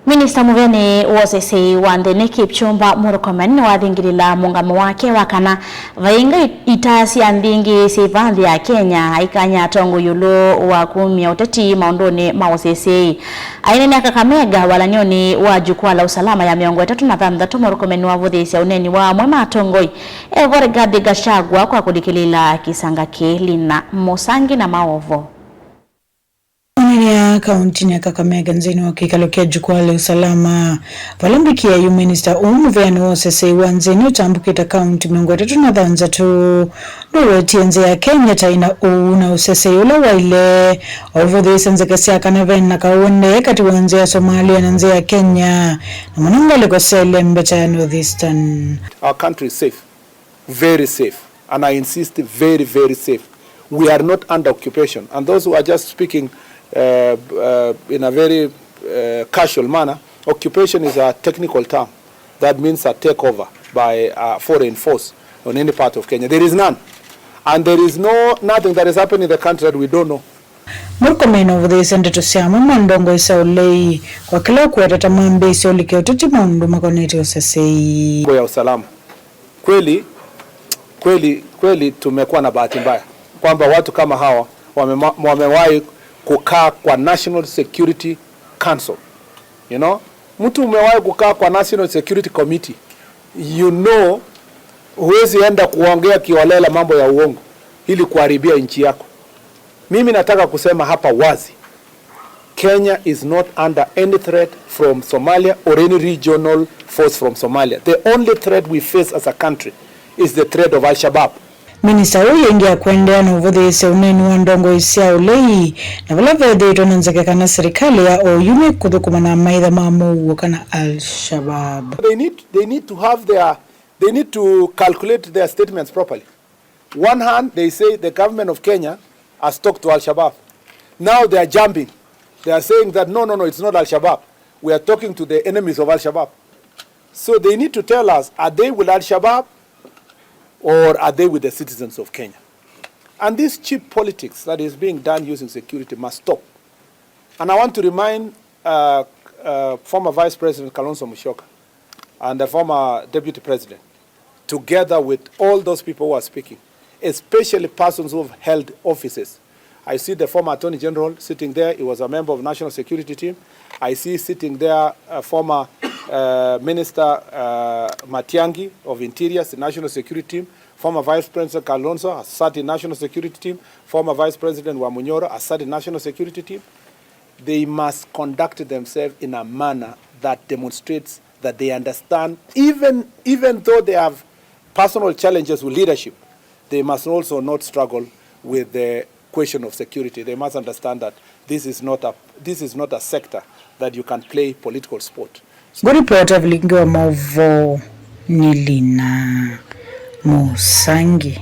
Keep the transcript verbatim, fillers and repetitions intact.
Minista mũvea nĩ wa ũseseĩ wa nthĩ nĩ Kipchumba Murkomen nĩwathingĩlĩla mũngamo wake wa kana vainga itaa sya mbingĩ syĩ vaa nthĩ ya Kenya, aikany'a atongoi ĩũlũ wa kumya ũteti maũndũnĩ ma ũseseĩ. Aineenea Kakamega walany'onĩ wa Jukwaa la Usalama ya mĩongo ĩtatũ na thanthatũ, Murkomen nĩwavũthĩĩsya ũneeni wa amwe ma atongoi evo Rigathi Gachagua kwa kũlikĩlĩĩla kĩsanga kĩĩ. Lina Mũsangi na maũvoo. Onania kauntinĩ ya Kakamega nthĩnĩ wa kĩkalo kya Jukwaa la Usalama, vala mbikĩa yu minista ũũ mũveanĩ wa ũseseĩ wa nthĩnĩ ũtambũkĩte kaunti mĩongo ĩtatũ na thanthatũ nũwetie nthĩ ya Kenya ta ĩna ũuu na ũseseĩ ũla waĩle, aũvũthĩĩsya nzeke sya kana ve na kaũendee katĩ wa nthĩ ya Somalia na nthĩ ya Kenya, na mũno ngalĩko sya ĩlembeta ya North Eastern. Our country is safe. Very safe, and I insist, very, very safe. We are not under occupation. And those who are just speaking uh, uh, in a very uh, casual manner, occupation is a technical term that means a takeover by a foreign force on any part of Kenya. There is none. And there is no nothing that is happening in the country that we don't know. Murkomen nũvũthĩĩsye ndeto sya amwe ma ndongoi sya ũlei kwa kĩla ũkwetete mambĩĩsye ũlike ũteti maũndũ makonetye ũseseĩ. Mambo ya usalama. Kweli, kweli, kweli tumekuwa na bahati mbaya kwamba watu kama hawa wamema- wamewahi kukaa kwa National Security Council. You know, mtu umewahi kukaa kwa National Security Committee, you know, huwezi enda kuongea kiholela mambo ya uongo ili kuharibia nchi yako. Mimi nataka kusema hapa wazi, Kenya is not under any threat from Somalia or any regional force from Somalia. The only threat we face as a country is the threat of Al-Shabaab. Minista ũyũ ĩngĩ akũendeea na ũvũthĩĩsya ũneeni wa ndongoi sya ũlei, na vala vethĩĩtwe na nzeke kana serikali ya oyu nĩkũthũkũma na amaitha ma mũuo kana Al-Shabaab. They need, they need to have their, they need to calculate their statements properly. One hand, they say the government of Kenya has talked to Al-Shabaab. Now they are jumping. They are saying that, "No, no, no, it's not Al-Shabaab. We are talking to the enemies of Al-Shabaab." So they need to tell us, are they with Al-Shabaab or are they with the citizens of Kenya? And this cheap politics that is being done using security must stop. And I want to remind uh, uh, former Vice President Kalonzo Musyoka and the former Deputy President, together with all those people who are speaking, especially persons who have held offices. I see the former Attorney General sitting there. He was a member of National Security Team. I see sitting there uh, former uh, Minister uh, Matiang'i of Interior, National Security Team. Former Vice President Kalonzo has sat in National Security Team. Former Vice President Wamunyoro has sat in National Security Team. They must conduct themselves in a manner that demonstrates that they understand, even, even though they have personal challenges with leadership, they must also not struggle with the question of security. They must understand that this is not a, this is not a sector that you can play political sport. Ngũripota vilingi wa maũvoo nĩ Lina Mũsangi.